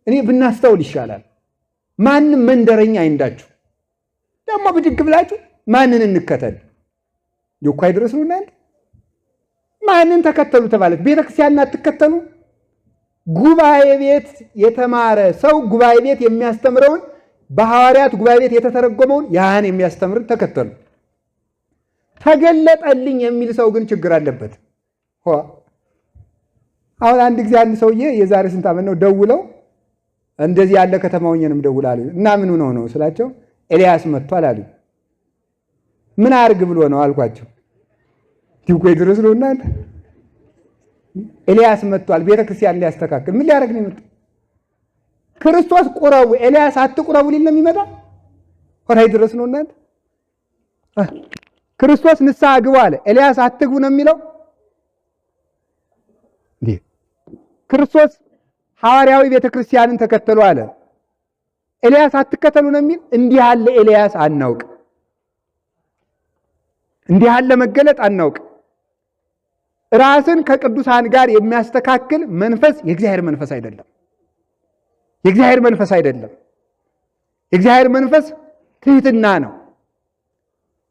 እኔ ብናስተውል ይሻላል። ማንም መንደረኛ አይንዳችሁ። ደግሞ ብድግ ብላችሁ ማንን እንከተል? እኮ አይድረስ ነው እናንተ። ማንን ተከተሉ ተባለች? ቤተክርስቲያን አትከተሉ። ጉባኤ ቤት የተማረ ሰው ጉባኤ ቤት የሚያስተምረውን፣ በሐዋርያት ጉባኤ ቤት የተተረጎመውን ያን የሚያስተምርን ተከተሉ። ተገለጠልኝ የሚል ሰው ግን ችግር አለበት። አሁን አንድ ጊዜ አንድ ሰውዬ፣ የዛሬ ስንት ዓመት ነው፣ ደውለው እንደዚህ ያለ ከተማ ሆኜ ነው የምደውል አሉኝ። እና ምን ሆነው ነው ስላቸው ኤልያስ መጥቷል አሉኝ። ምን አርግ ብሎ ነው አልኳቸው። ዲቆ ድረስ ነው እናንተ። ኤልያስ መጥቷል፣ ቤተክርስቲያን ሊያስተካክል። ምን ሊያደርግ ነው የመጣው? ክርስቶስ ቁረቡ፣ ኤልያስ አትቁረቡ ሊል ነው የሚመጣ? ሆራይ ድረስ ነው እናንተ። ክርስቶስ ንስሐ ግቡ አለ፣ ኤልያስ አትግቡ ነው የሚለው? እንዴ፣ ክርስቶስ ሐዋርያዊ ቤተክርስቲያንን ተከተሉ አለ፣ ኤልያስ አትከተሉ ነው የሚል? እንዲህ ያለ ኤልያስ አናውቅ፣ እንዲህ ያለ መገለጥ አናውቅ። ራስን ከቅዱሳን ጋር የሚያስተካክል መንፈስ የእግዚአብሔር መንፈስ አይደለም። የእግዚአብሔር መንፈስ አይደለም። የእግዚአብሔር መንፈስ ትህትና ነው።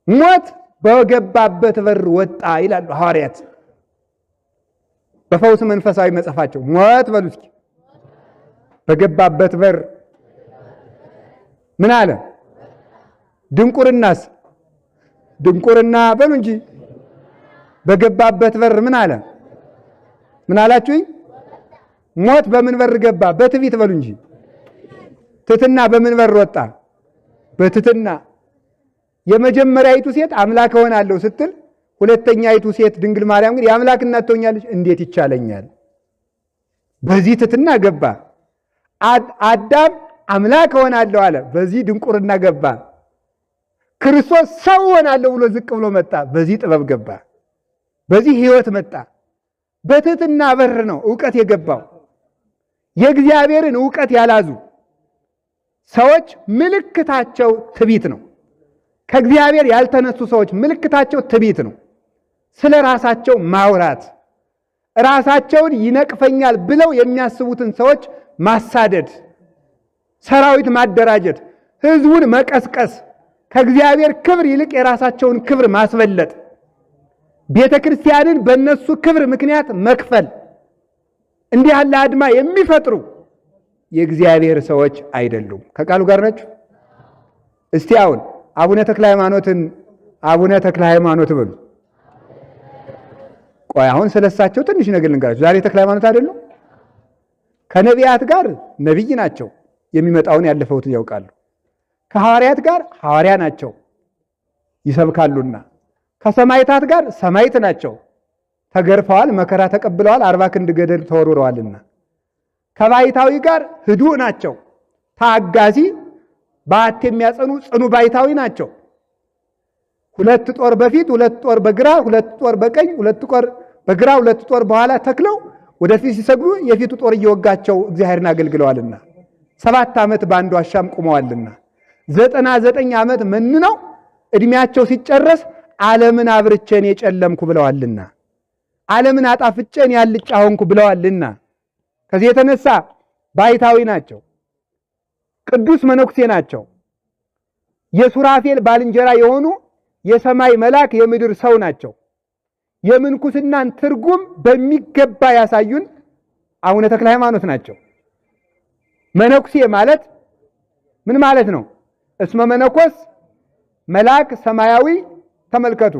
ሞት በገባበት በር ወጣ ይላሉ ሐዋርያት በፈውስ መንፈሳዊ መጽሐፋቸው። ሞት በሉ እስኪ፣ በገባበት በር ምን አለ? ድንቁርናስ? ድንቁርና በሉ እንጂ፣ በገባበት በር ምን አለ? ምን አላችሁኝ? ሞት በምን በር ገባ? በትዕቢት በሉ እንጂ። ትትና በምን በር ወጣ? በትትና። የመጀመሪያይቱ ሴት አምላክ እሆናለሁ ስትል፣ ሁለተኛይቱ ሴት ድንግል ማርያም ግን የአምላክ እናት ትሆኛለች፣ እንዴት ይቻለኛል? በዚህ ትትና ገባ። አዳም አምላክ እሆናለሁ አለ፣ በዚህ ድንቁርና ገባ። ክርስቶስ ሰው እሆናለሁ ብሎ ዝቅ ብሎ መጣ፣ በዚህ ጥበብ ገባ። በዚህ ሕይወት መጣ። በትህትና በር ነው እውቀት የገባው። የእግዚአብሔርን እውቀት ያላዙ ሰዎች ምልክታቸው ትዕቢት ነው። ከእግዚአብሔር ያልተነሱ ሰዎች ምልክታቸው ትዕቢት ነው። ስለ ራሳቸው ማውራት፣ ራሳቸውን ይነቅፈኛል ብለው የሚያስቡትን ሰዎች ማሳደድ፣ ሰራዊት ማደራጀት፣ ሕዝቡን መቀስቀስ፣ ከእግዚአብሔር ክብር ይልቅ የራሳቸውን ክብር ማስበለጥ፣ ቤተ ክርስቲያንን በእነሱ ክብር ምክንያት መክፈል፣ እንዲህ ያለ አድማ የሚፈጥሩ የእግዚአብሔር ሰዎች አይደሉም። ከቃሉ ጋር ናችሁ? እስቲ አሁን አቡነ ተክለ ሃይማኖትን አቡነ ተክለ ሃይማኖት በሉ። ቆይ፣ አሁን ስለሳቸው ትንሽ ነገር ልንገራችሁ። ዛሬ ተክለ ሃይማኖት አይደሉም? ከነቢያት ጋር ነቢይ ናቸው። የሚመጣውን ያለፈውትን ያውቃሉ። ከሐዋርያት ጋር ሐዋርያ ናቸው፣ ይሰብካሉና። ከሰማዕታት ጋር ሰማዕት ናቸው። ተገርፈዋል፣ መከራ ተቀብለዋል፣ 40 ክንድ ገደል ተወርውረዋልና። ከባይታዊ ጋር ህዱእ ናቸው። ታጋዚ፣ በዓት የሚያጸኑ ጽኑ ባይታዊ ናቸው። ሁለት ጦር በፊት፣ ሁለት ጦር በግራ፣ ሁለት ጦር በቀኝ፣ ሁለት ጦር በግራ፣ ሁለት ጦር በኋላ ተክለው ወደፊት ሲሰግዱ የፊቱ ጦር እየወጋቸው እግዚአብሔርን አገልግለዋልና፣ 7 ዓመት በአንድ ዋሻም ቆመዋልና፣ 99 ዓመት መንነው ዕድሜያቸው ሲጨረስ ዓለምን አብርቼ እኔ ጨለምኩ ብለዋልና፣ ዓለምን አጣፍጬ እኔ አልጫ ሆንኩ ብለዋልና ከዚህ የተነሳ ባይታዊ ናቸው። ቅዱስ መነኩሴ ናቸው። የሱራፌል ባልንጀራ የሆኑ የሰማይ መልአክ የምድር ሰው ናቸው። የምንኩስናን ትርጉም በሚገባ ያሳዩን አቡነ ተክለ ሃይማኖት ናቸው። መነኩሴ ማለት ምን ማለት ነው? እስመ መነኮስ መልአክ ሰማያዊ፣ ተመልከቱ፣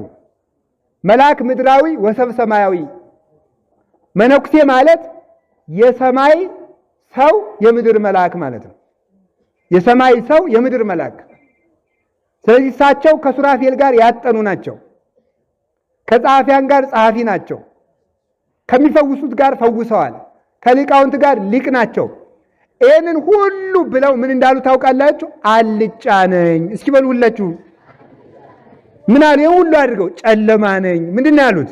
መልአክ ምድራዊ ወሰብ ሰማያዊ። መነኩሴ ማለት የሰማይ ሰው የምድር መልአክ ማለት ነው። የሰማይ ሰው የምድር መልአክ። ስለዚህ እሳቸው ከሱራፌል ጋር ያጠኑ ናቸው። ከጸሐፊያን ጋር ጸሐፊ ናቸው። ከሚፈውሱት ጋር ፈውሰዋል። ከሊቃውንት ጋር ሊቅ ናቸው። ይህንን ሁሉ ብለው ምን እንዳሉ ታውቃላችሁ? አልጫ ነኝ። እስኪ በሉ ሁላችሁ። ምን አሉ? ይህን ሁሉ አድርገው ጨለማ ነኝ። ምንድን ነው ያሉት?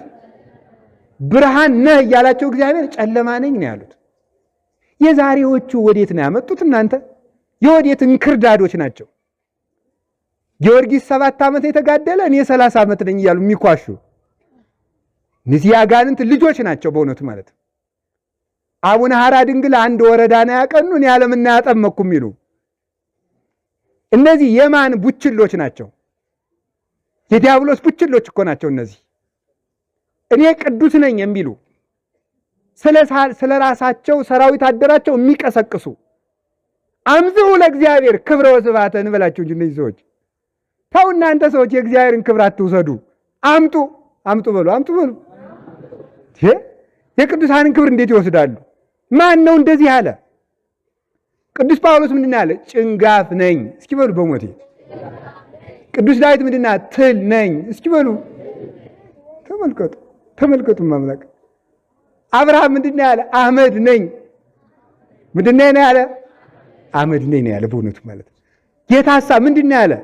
ብርሃን ነህ እያላቸው እግዚአብሔር ጨለማ ነኝ ነው ያሉት። የዛሬዎቹ ወዴት ነው ያመጡት? እናንተ የወዴት እንክርዳዶች ናቸው? ጊዮርጊስ 7 ዓመት የተጋደለ እኔ 30 ዓመት ነኝ እያሉ የሚኳሹ እነዚህ የአጋንንት ልጆች ናቸው በእውነቱ ማለት። አቡነ ሐራ ድንግል አንድ ወረዳ ነው ያቀኑ፣ እኔ ዓለምን ያጠመቅኩ የሚሉ እነዚህ የማን ቡችሎች ናቸው? የዲያብሎስ ቡችሎች እኮ ናቸው እነዚህ። እኔ ቅዱስ ነኝ የሚሉ ስለ ራሳቸው ሰራዊት አደራቸው የሚቀሰቅሱ አምዝሁ ለእግዚአብሔር ክብረ ወስብሐተ እንበላቸው እንጂ እነዚህ ሰዎች ተው፣ እናንተ ሰዎች የእግዚአብሔርን ክብር አትውሰዱ። አምጡ አምጡ በሉ አምጡ በሉ። የቅዱሳንን ክብር እንዴት ይወስዳሉ? ማን ነው እንደዚህ አለ? ቅዱስ ጳውሎስ ምንድን ነው ያለ? ጭንጋፍ ነኝ እስኪ በሉ በሞቴ። ቅዱስ ዳዊት ምንድን ነው? ትል ነኝ እስኪ በሉ። ተመልከቱ ተመልከቱ። ማምላክ አብርሃም ምንድን ነው ያለ? አመድ ነኝ። ምንድን ነው ያለ? አመድ ነኝ ነው ያለ። በእውነቱ ማለት ጌታሳ ምንድን ነው ያለ?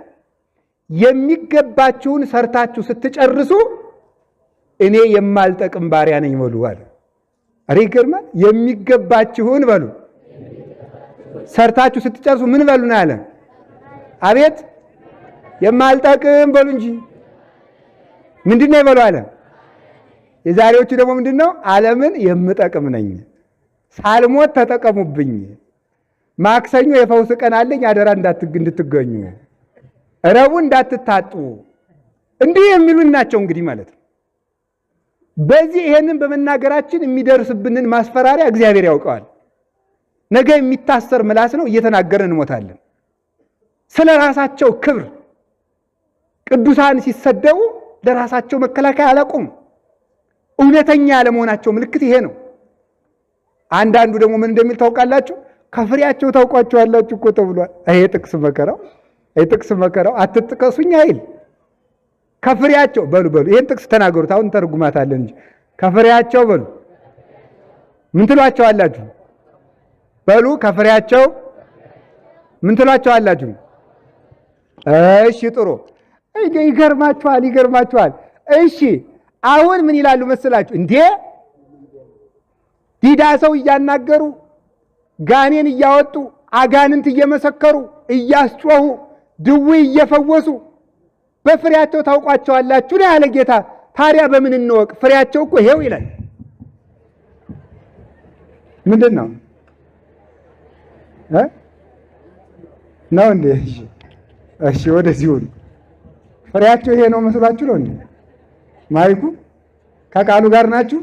የሚገባችሁን ሰርታችሁ ስትጨርሱ እኔ የማልጠቅም ባሪያ ነኝ በሉ አለ። አረ ይገርማል። የሚገባችሁን በሉ ሰርታችሁ ስትጨርሱ ምን በሉ ነው ያለ? አቤት የማልጠቅም በሉ እንጂ ምንድን ነው ይበሉ አለ። የዛሬዎቹ ደግሞ ምንድን ነው? ዓለምን የምጠቅም ነኝ፣ ሳልሞት ተጠቀሙብኝ፣ ማክሰኞ የፈውስ ቀን አለኝ፣ አደራ እንድትገኙ፣ ረቡዕ እንዳትታጡ፣ እንዲህ የሚሉን ናቸው እንግዲህ ማለት ነው። በዚህ ይሄንን በመናገራችን የሚደርስብንን ማስፈራሪያ እግዚአብሔር ያውቀዋል። ነገ የሚታሰር ምላስ ነው፣ እየተናገርን እንሞታለን። ስለ ራሳቸው ክብር ቅዱሳን ሲሰደቡ ለራሳቸው መከላከያ አላቆሙ። እውነተኛ ያለመሆናቸው ምልክት ይሄ ነው። አንዳንዱ ደግሞ ምን እንደሚል ታውቃላችሁ? ከፍሬያቸው ታውቋቸዋላችሁ እኮ ተብሏል። ይሄ ጥቅስ መከራው፣ ይሄ ጥቅስ መከራው፣ አትጥቀሱኝ አይል። ከፍሬያቸው በሉ በሉ፣ ይሄን ጥቅስ ተናገሩት። አሁን ተርጉማታለን እንጂ ከፍሬያቸው በሉ ምን ትሏቸዋላችሁ? በሉ ከፍሬያቸው ምን ትሏቸዋላችሁ? እሺ ጥሩ። ይገርማችኋል፣ ይገርማችኋል። እሺ አሁን ምን ይላሉ መሰላችሁ? እንዴ ዲዳ ሰው እያናገሩ ጋኔን እያወጡ አጋንንት እየመሰከሩ እያስጮሁ ድውይ እየፈወሱ በፍሬያቸው ታውቋቸዋላችሁ ነው ያለ ጌታ። ታዲያ በምን እንወቅ? ፍሬያቸው እኮ ይሄው ይላል። ምንድን ነው ነው እንዴ? እሺ ወደዚህ ሁኑ። ፍሬያቸው ይሄ ነው መስሏችሁ ነው እንዴ? ማይኩ ከቃሉ ጋር ናችሁ?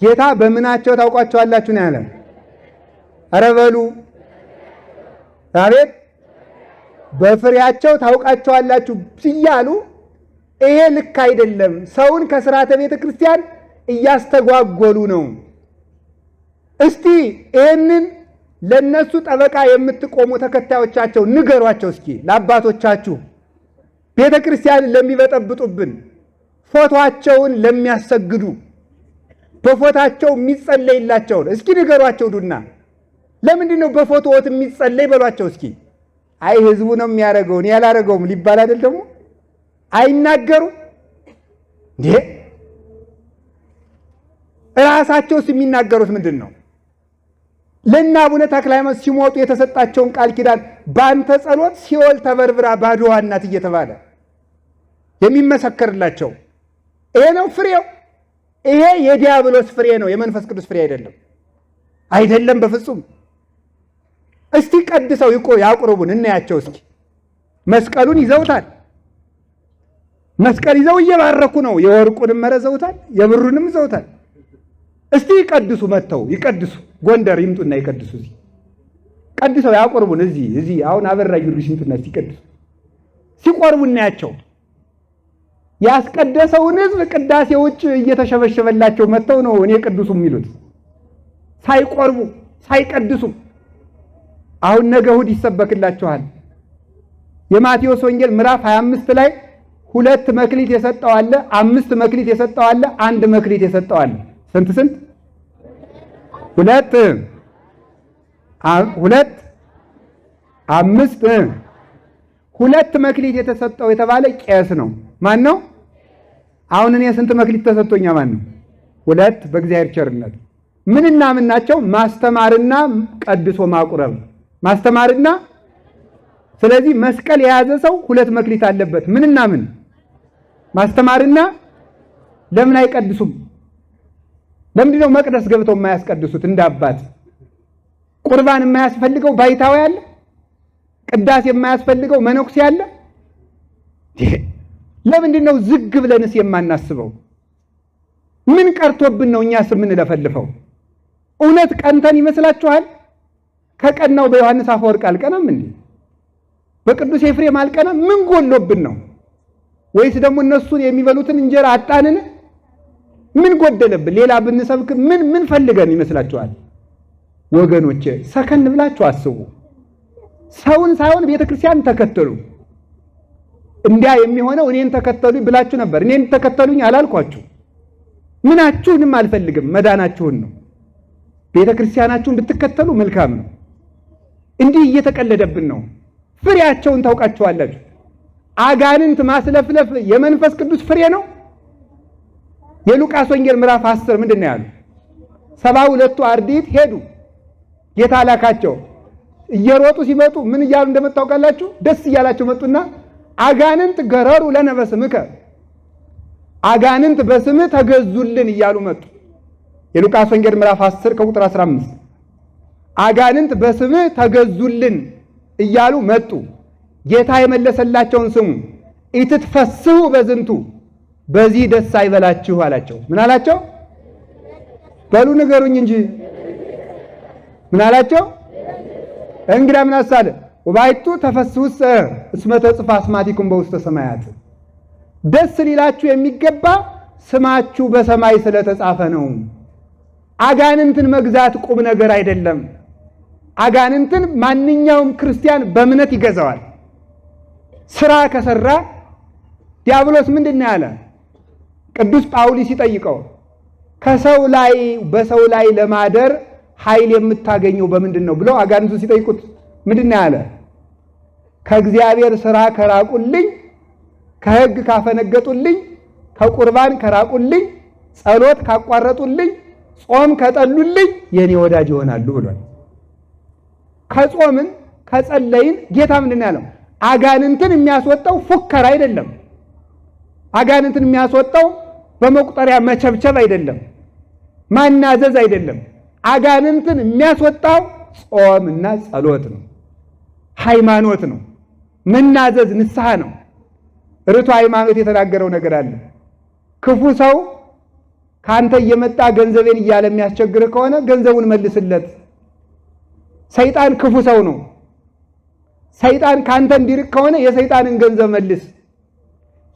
ጌታ በምናቸው ታውቋቸዋላችሁ ነው ያለ። ኧረ በሉ አቤት፣ በፍሬያቸው ታውቃቸዋላችሁ እያሉ ይሄ ልክ አይደለም፣ ሰውን ከስርዓተ ቤተ ክርስቲያን እያስተጓጎሉ ነው። እስቲ ይሄንን ለነሱ ጠበቃ የምትቆሙ ተከታዮቻቸው ንገሯቸው እስኪ ለአባቶቻችሁ፣ ቤተ ክርስቲያንን ለሚበጠብጡብን፣ ፎቶአቸውን ለሚያሰግዱ፣ በፎታቸው የሚጸለይላቸውን እስኪ ንገሯቸው። ዱና ለምንድን ነው በፎቶዎት የሚጸለይ በሏቸው እስኪ። አይ ህዝቡ ነው የሚያደርገው እኔ ያላደረገውም ሊባል አይደል ደግሞ አይናገሩ እንዴ? እራሳቸውስ የሚናገሩት ምንድን ነው? ለእነ አቡነ ተክለ ሃይማኖት ሲሞጡ የተሰጣቸውን ቃል ኪዳን በአንተ ጸሎት ሲኦል ተበርብራ ባዶዋ ናት እየተባለ የሚመሰከርላቸው ይሄ ነው ፍሬው። ይሄ የዲያብሎስ ፍሬ ነው፣ የመንፈስ ቅዱስ ፍሬ አይደለም፣ አይደለም በፍጹም። እስቲ ቀድሰው ያቁርቡን እናያቸው እስኪ። መስቀሉን ይዘውታል። መስቀል ይዘው እየባረኩ ነው። የወርቁንም መረዘውታል፣ የብሩንም ይዘውታል። እስቲ ይቀድሱ፣ መጥተው ይቀድሱ። ጎንደር ይምጡና ይቀድሱ። እዚህ ቀድሰው ያቆርቡን። እዚህ እዚህ አሁን አበራ ጊዮርጊስ ይምጡና እስቲ ይቀድሱ። ሲቆርቡ እናያቸው። ያስቀደሰውን ሕዝብ ቅዳሴ ውጭ እየተሸበሸበላቸው መጥተው ነው እኔ ቅዱሱ የሚሉት፣ ሳይቆርቡ ሳይቀድሱ። አሁን ነገ እሑድ ይሰበክላችኋል። የማቴዎስ ወንጌል ምዕራፍ 25 ላይ 2 መክሊት የሰጠው አለ፣ 5 መክሊት የሰጠው አለ፣ 1 መክሊት የሰጠው አለ። ስንት ስንት? 2 2 5 2 መክሊት የተሰጠው የተባለ ቄስ ነው። ማን ነው? አሁን እኔ ስንት መክሊት ተሰጥቶኛ? ማን ነው? 2 በእግዚአብሔር ቸርነት። ምንና ምን ናቸው? ማስተማርና ቀድሶ ማቁረብ። ማስተማርና ስለዚህ መስቀል የያዘ ሰው 2 መክሊት አለበት። ምንና ምን? ማስተማርና ለምን አይቀድሱም? ለምንድን ነው መቅደስ ገብተው የማያስቀድሱት? እንደ አባት ቁርባን የማያስፈልገው ባይታዊ አለ? ቅዳሴ የማያስፈልገው መነኩሴ አለ? ለምንድን ነው ዝግ ብለንስ የማናስበው? ምን ቀርቶብን ነው እኛስ የምንለፈልፈው? እውነት ቀንተን ይመስላችኋል? ከቀናው በዮሐንስ አፈወርቅ አልቀናም እንዴ? በቅዱስ ኤፍሬም አልቀናም? ምን ጎሎብን ነው? ወይስ ደግሞ እነሱን የሚበሉትን እንጀራ አጣንን? ምን ጎደለብን? ሌላ ብንሰብክ ምን ምን ፈልገን ይመስላችኋል? ወገኖቼ ሰከን ብላችሁ አስቡ። ሰውን ሳይሆን ቤተክርስቲያን ተከተሉ። እንዲያ የሚሆነው እኔን ተከተሉኝ ብላችሁ ነበር። እኔን ተከተሉኝ አላልኳችሁ። ምናችሁንም አልፈልግም፣ መዳናችሁን ነው። ቤተ ክርስቲያናችሁን ብትከተሉ መልካም ነው። እንዲህ እየተቀለደብን ነው። ፍሬያቸውን ታውቃቸዋላችሁ። አጋንንት ማስለፍለፍ የመንፈስ ቅዱስ ፍሬ ነው። የሉቃስ ወንጌል ምዕራፍ 10 ምንድን ነው ያሉ? 72ቱ አርድእት ሄዱ፣ ጌታ ላካቸው። እየሮጡ ሲመጡ ምን እያሉ እንደመጡ ታውቃላችሁ? ደስ እያላቸው መጡና አጋንንት ገረሩ ለነ በስምከ፣ አጋንንት በስምህ ተገዙልን እያሉ መጡ። የሉቃስ ወንጌል ምዕራፍ 10 ከቁጥር 15 አጋንንት በስምህ ተገዙልን እያሉ መጡ። ጌታ የመለሰላቸውን ስሙ። ኢትትፈስሑ በዝንቱ፣ በዚህ ደስ አይበላችሁ አላቸው። ምን አላቸው? በሉ ንገሩኝ እንጂ ምን አላቸው? እንግዳ ምን አሳለ? ወባይቱ ተፈስሑሰ እስመ ተጽፋ አስማቲኩም በውስተ ሰማያት፣ ደስ ሊላችሁ የሚገባ ስማችሁ በሰማይ ስለተጻፈ ነው። አጋንንትን መግዛት ቁም ነገር አይደለም። አጋንንትን ማንኛውም ክርስቲያን በእምነት ይገዛዋል። ስራ ከሰራ ዲያብሎስ ምንድን ነው ያለ? ቅዱስ ጳውሊ ሲጠይቀው ከሰው ላይ በሰው ላይ ለማደር ኃይል የምታገኘው በምንድን ነው ብለው አጋንንቱ ሲጠይቁት ምንድን ነው ያለ? ከእግዚአብሔር ስራ ከራቁልኝ፣ ከሕግ ካፈነገጡልኝ፣ ከቁርባን ከራቁልኝ፣ ጸሎት ካቋረጡልኝ፣ ጾም ከጠሉልኝ የኔ ወዳጅ ይሆናሉ ብሏል። ከጾምን ከጸለይን ጌታ ምንድን ነው ያለው? አጋንንትን የሚያስወጣው ፉከራ አይደለም። አጋንንትን የሚያስወጣው በመቁጠሪያ መቸብቸብ አይደለም፣ ማናዘዝ አይደለም። አጋንንትን የሚያስወጣው ጾምና ጸሎት ነው፣ ሃይማኖት ነው፣ መናዘዝ ንስሐ ነው። ርቱ ሃይማኖት የተናገረው ነገር አለ። ክፉ ሰው ከአንተ እየመጣ ገንዘቤን እያለ የሚያስቸግርህ ከሆነ ገንዘቡን መልስለት። ሰይጣን ክፉ ሰው ነው። ሰይጣን ከአንተ እንዲርቅ ከሆነ የሰይጣንን ገንዘብ መልስ።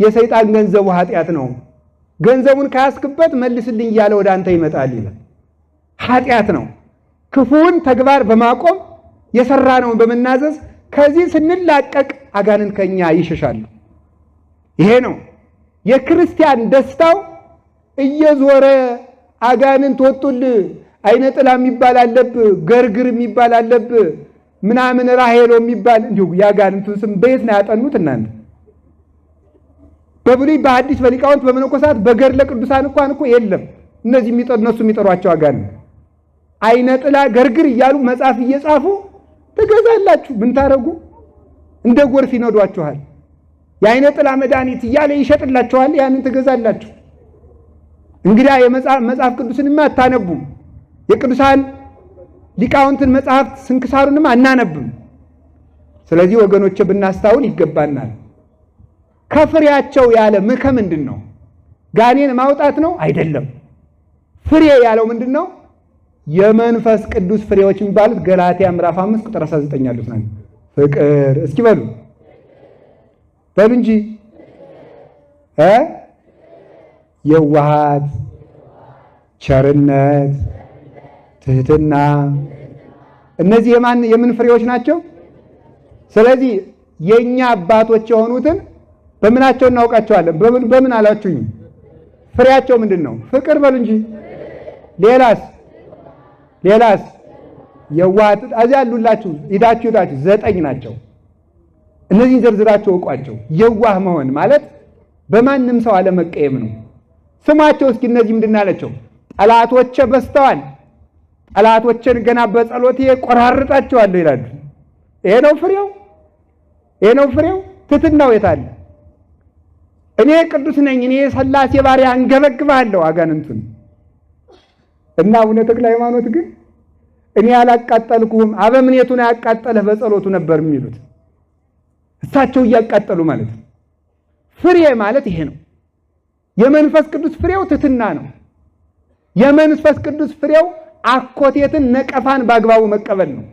የሰይጣን ገንዘቡ ኃጢአት ነው። ገንዘቡን ከያዝክበት መልስልኝ እያለ ወደ አንተ ይመጣል ይላል። ኃጢአት ነው። ክፉውን ተግባር በማቆም የሰራነውን በመናዘዝ ከዚህ ስንላቀቅ አጋንንት ከኛ ይሸሻሉ። ይሄ ነው የክርስቲያን ደስታው። እየዞረ አጋንንት ወጡል፣ አይነ ጥላ የሚባል አለብ፣ ገርግር የሚባል አለብ፣ ምናምን ራሄሎ የሚባል እንዲሁ የአጋንንቱን ስም በየት ነው ያጠኑት እናንተ? በብሉይ በሐዲስ በሊቃውንት በመነኮሳት በገድለ ቅዱሳን እንኳን እኮ የለም። እነዚህ እነሱ የሚጠሯቸው አጋንንት አይነ ጥላ ገርግር እያሉ መጽሐፍ እየጻፉ ትገዛላችሁ። ምን ታረጉ? እንደ ጎርፍ ይነዷችኋል። የአይነ ጥላ መድኃኒት እያለ ይሸጥላችኋል። ያንን ትገዛላችሁ። እንግዲያ የመጽሐፍ ቅዱስንማ አታነቡም። የቅዱሳን ሊቃውንትን መጽሐፍት ስንክሳሩንም አናነብም። ስለዚህ ወገኖቼ ብናስታውል ይገባናል። ከፍሬያቸው ያለ ምከ ምንድን ነው? ጋኔን ማውጣት ነው? አይደለም። ፍሬ ያለው ምንድን ነው? የመንፈስ ቅዱስ ፍሬዎች የሚባሉት ገላትያ ምዕራፍ 5 ቁጥር 19 ያሉት ናቸው። ፍቅር እስኪ በሉ በሉ እንጂ እ የዋሃት፣ ቸርነት፣ ትህትና እነዚህ የማን የምን ፍሬዎች ናቸው? ስለዚህ የኛ አባቶች የሆኑትን በምናቸው እናውቃቸዋለን? በምን በምን አላችሁኝ? ፍሬያቸው ምንድን ነው? ፍቅር በሉ እንጂ። ሌላስ ሌላስ? የዋሃት እዚያ ያሉላችሁ ሂዳችሁ ሂዳችሁ 9 ናቸው። እነዚህን ዘርዝራችሁ እውቋቸው። የዋህ መሆን ማለት በማንም ሰው አለመቀየም ነው። ስማቸው እስኪ እነዚህ ምንድን አላቸው? ጠላቶቼ በዝተዋል፣ ጠላቶቼን ገና በጸሎቴ ቆራርጣቸዋለሁ ይላሉ። ይሄ ነው ፍሬው፣ ይሄ ነው ፍሬው። ትሕትናው የት አለ? እኔ ቅዱስ ነኝ፣ እኔ የሥላሴ ባሪያ አንገበግብሃለሁ አጋንንቱን። እና አቡነ ተክለ ሃይማኖት ግን እኔ አላቃጠልኩህም፣ አበምኔቱን ያቃጠለህ በጸሎቱ ነበር የሚሉት። እሳቸው እያቃጠሉ ማለት ነው። ፍሬ ማለት ይሄ ነው። የመንፈስ ቅዱስ ፍሬው ትሕትና ነው። የመንፈስ ቅዱስ ፍሬው አኮቴትን፣ ነቀፋን በአግባቡ መቀበል ነው።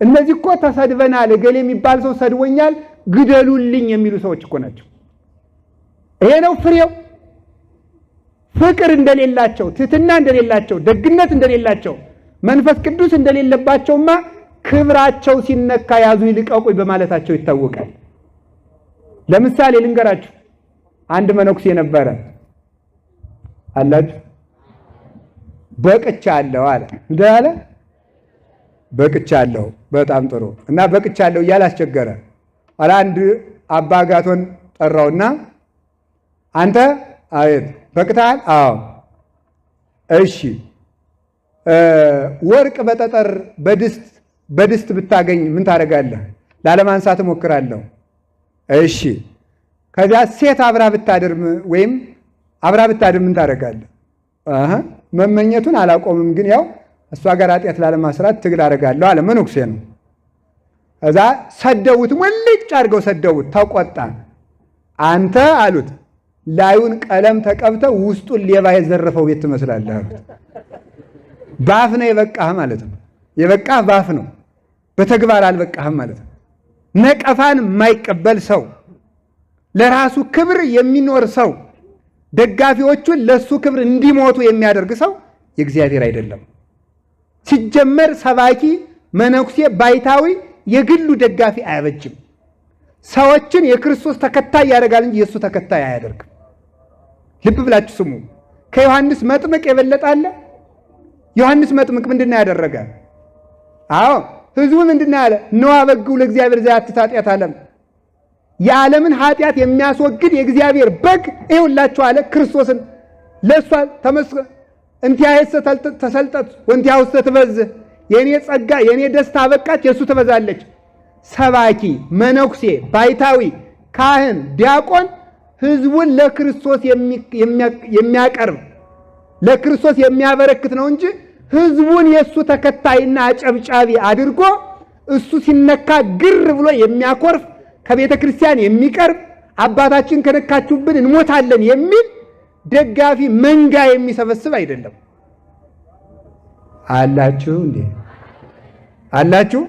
እነዚህ እኮ ተሰድበናል፣ እገሌ የሚባል ሰው ሰድቦኛል፣ ግደሉልኝ የሚሉ ሰዎች እኮ ናቸው። ይሄ ነው ፍሬው። ፍቅር እንደሌላቸው፣ ትሕትና እንደሌላቸው፣ ደግነት እንደሌላቸው፣ መንፈስ ቅዱስ እንደሌለባቸውማ ክብራቸው ሲነካ ያዙ ይልቀቁኝ በማለታቸው ይታወቃል። ለምሳሌ ልንገራችሁ። አንድ መነኩሴ ነበረ አላችሁ። በቅቻለሁ አለ። እንደ አለ በቅቻለሁ። በጣም ጥሩ እና በቅቻለሁ እያለ አስቸገረ። ኋላ አንድ አባ አጋቶን ጠራውና አንተ አቤት፣ በቅተሃል? አዎ። እሺ፣ ወርቅ በጠጠር በድስት ብታገኝ ምን ታደርጋለህ? ላለማንሳት እሞክራለሁ። እሺ፣ ከዚያ ሴት አብራ ብታድር ወይም አብራ ብታድር ምን ታደርጋለህ? መመኘቱን አላቆምም፣ ግን ያው እሷ ጋር ኃጢአት ላለማስራት ትግል አደርጋለሁ አለ። መነኩሴ ነው። እዛ ሰደቡት፣ ሙልጭ አድርገው ሰደቡት። ተቆጣ። አንተ አሉት ላዩን ቀለም ተቀብተ ውስጡን ሌባ የዘረፈው ቤት ትመስላለህ አሉት። ባፍ ነው የበቃህ ማለት ነው። የበቃህ ባፍ ነው፣ በተግባር አልበቃህም ማለት ነው። ነቀፋን የማይቀበል ሰው፣ ለራሱ ክብር የሚኖር ሰው፣ ደጋፊዎቹን ለሱ ክብር እንዲሞቱ የሚያደርግ ሰው የእግዚአብሔር አይደለም። ሲጀመር ሰባኪ፣ መነኩሴ፣ ባይታዊ የግሉ ደጋፊ አያበጅም። ሰዎችን የክርስቶስ ተከታይ ያደርጋል እንጂ የእሱ ተከታይ አያደርግም። ልብ ብላችሁ ስሙ። ከዮሐንስ መጥምቅ የበለጠ አለ? ዮሐንስ መጥምቅ ምንድን ነው ያደረገ? አዎ ህዝቡ ምንድን ነው ያለ? ነዋ በግዑ ለእግዚአብሔር ዘያትት ኃጢአት ዓለም፣ የዓለምን ኃጢአት የሚያስወግድ የእግዚአብሔር በግ ይኸውላችሁ አለ። ክርስቶስን ለእሷ እንቲአየሰ ተሰልጠት ወእንቲአሁሰ ትበዝህ፣ የእኔ ጸጋ የእኔ ደስታ አበቃች፣ የእሱ ትበዛለች። ሰባኪ፣ መነኩሴ፣ ባይታዊ፣ ካህን፣ ዲያቆን ህዝቡን ለክርስቶስ የሚያቀርብ ለክርስቶስ የሚያበረክት ነው እንጂ ህዝቡን የእሱ ተከታይና አጨብጫቢ አድርጎ እሱ ሲነካ ግር ብሎ የሚያኮርፍ፣ ከቤተ ክርስቲያን የሚቀርብ፣ አባታችን ከነካችሁብን እንሞታለን የሚል ደጋፊ መንጋ የሚሰበስብ አይደለም። አላችሁ እንዴ? አላችሁ?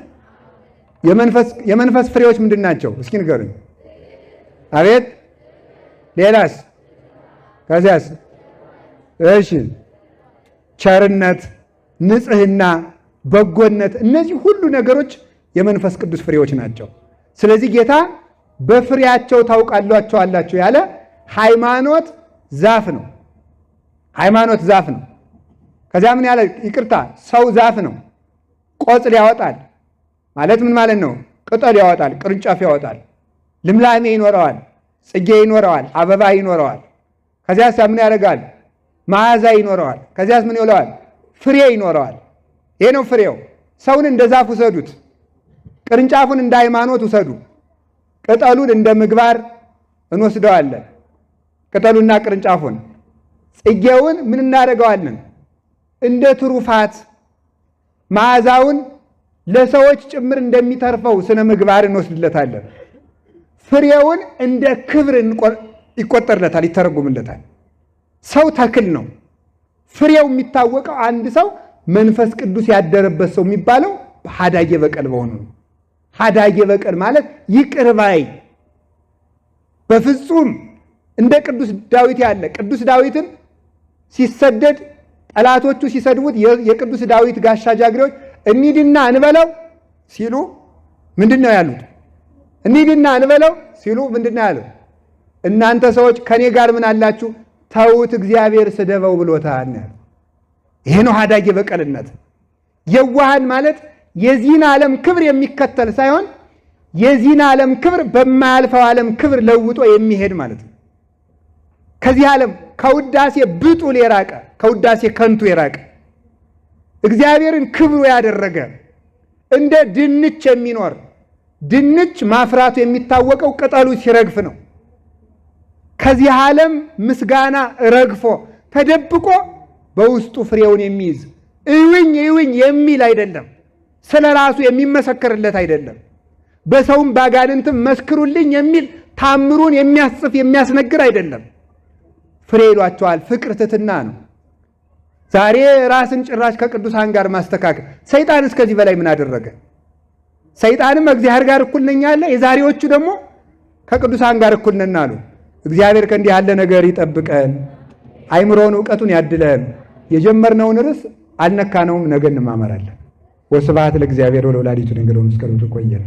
የመንፈስ ፍሬዎች ምንድን ናቸው? እስኪ ንገሩኝ። አቤት። ሌላስ? ከዚያስ? እሺ፣ ቸርነት፣ ንጽህና፣ በጎነት፣ እነዚህ ሁሉ ነገሮች የመንፈስ ቅዱስ ፍሬዎች ናቸው። ስለዚህ ጌታ በፍሬያቸው ታውቃላችሁ ያለ ሃይማኖት ዛፍ ነው። ሃይማኖት ዛፍ ነው። ከዚያ ምን ያለ ይቅርታ፣ ሰው ዛፍ ነው። ቆጽል ያወጣል ማለት ምን ማለት ነው? ቅጠል ያወጣል፣ ቅርንጫፍ ያወጣል፣ ልምላሜ ይኖረዋል፣ ጽጌ ይኖረዋል፣ አበባ ይኖረዋል። ከዚያስ ምን ያደርጋል? መዓዛ ይኖረዋል። ከዚያስ ምን ይለዋል? ፍሬ ይኖረዋል። ይሄ ነው ፍሬው። ሰውን እንደ ዛፍ ውሰዱት፣ ቅርንጫፉን እንደ ሃይማኖት ውሰዱ፣ ቅጠሉን እንደ ምግባር እንወስደዋለን። ቅጠሉና ቅርንጫፉን፣ ጽጌውን ምን እናደርገዋለን? እንደ ትሩፋት፣ መዓዛውን ለሰዎች ጭምር እንደሚተርፈው ስነ ምግባር እንወስድለታለን። ፍሬውን እንደ ክብር ይቆጠርለታል፣ ይተረጉምለታል። ሰው ተክል ነው። ፍሬው የሚታወቀው አንድ ሰው መንፈስ ቅዱስ ያደረበት ሰው የሚባለው ሀዳጌ በቀል በሆኑ ነው። ሀዳጌ በቀል ማለት ይቅር ባይ፣ በፍጹም እንደ ቅዱስ ዳዊት ያለ። ቅዱስ ዳዊትን ሲሰደድ ጠላቶቹ ሲሰድቡት የቅዱስ ዳዊት ጋሻ ጃግሬዎች እንሂድና እንበለው ሲሉ ምንድን ነው ያሉት? እንሂድና እንበለው ሲሉ ምንድን ነው ያሉት? እናንተ ሰዎች ከኔ ጋር ምን አላችሁ? ተዉት፣ እግዚአብሔር ስደበው ብሎታል። ይሄ ነው ሀዳጌ በቀልነት። የዋሃን ማለት የዚህን ዓለም ክብር የሚከተል ሳይሆን የዚህን ዓለም ክብር በማያልፈው ዓለም ክብር ለውጦ የሚሄድ ማለት ነው። ከዚህ ዓለም ከውዳሴ ብጡል የራቀ፣ ከውዳሴ ከንቱ የራቀ፣ እግዚአብሔርን ክብሩ ያደረገ፣ እንደ ድንች የሚኖር። ድንች ማፍራቱ የሚታወቀው ቅጠሉ ሲረግፍ ነው። ከዚህ ዓለም ምስጋና ረግፎ ተደብቆ በውስጡ ፍሬውን የሚይዝ እዩኝ እዩኝ የሚል አይደለም። ስለ ራሱ የሚመሰክርለት አይደለም። በሰውም ባጋንንትም መስክሩልኝ የሚል ታምሩን የሚያስጽፍ የሚያስነግር አይደለም። ፍሬ ይሏቸዋል። ፍቅር ትሕትና ነው። ዛሬ ራስን ጭራሽ ከቅዱሳን ጋር ማስተካከል። ሰይጣን እስከዚህ በላይ ምን አደረገ? ሰይጣንም እግዚአብሔር ጋር እኩል ነኝ አለ። የዛሬዎቹ ደግሞ ከቅዱሳን ጋር እኩል ነን አሉ። እግዚአብሔር ከእንዲህ ያለ ነገር ይጠብቀን፣ አይምሮውን እውቀቱን ያድለን። የጀመርነውን ርዕስ አልነካነውም፣ ነገ እንማመራለን። ወስብሐት ለእግዚአብሔር ወለወላዲቱ ድንግል ወለመስቀሉ። ይቆየን።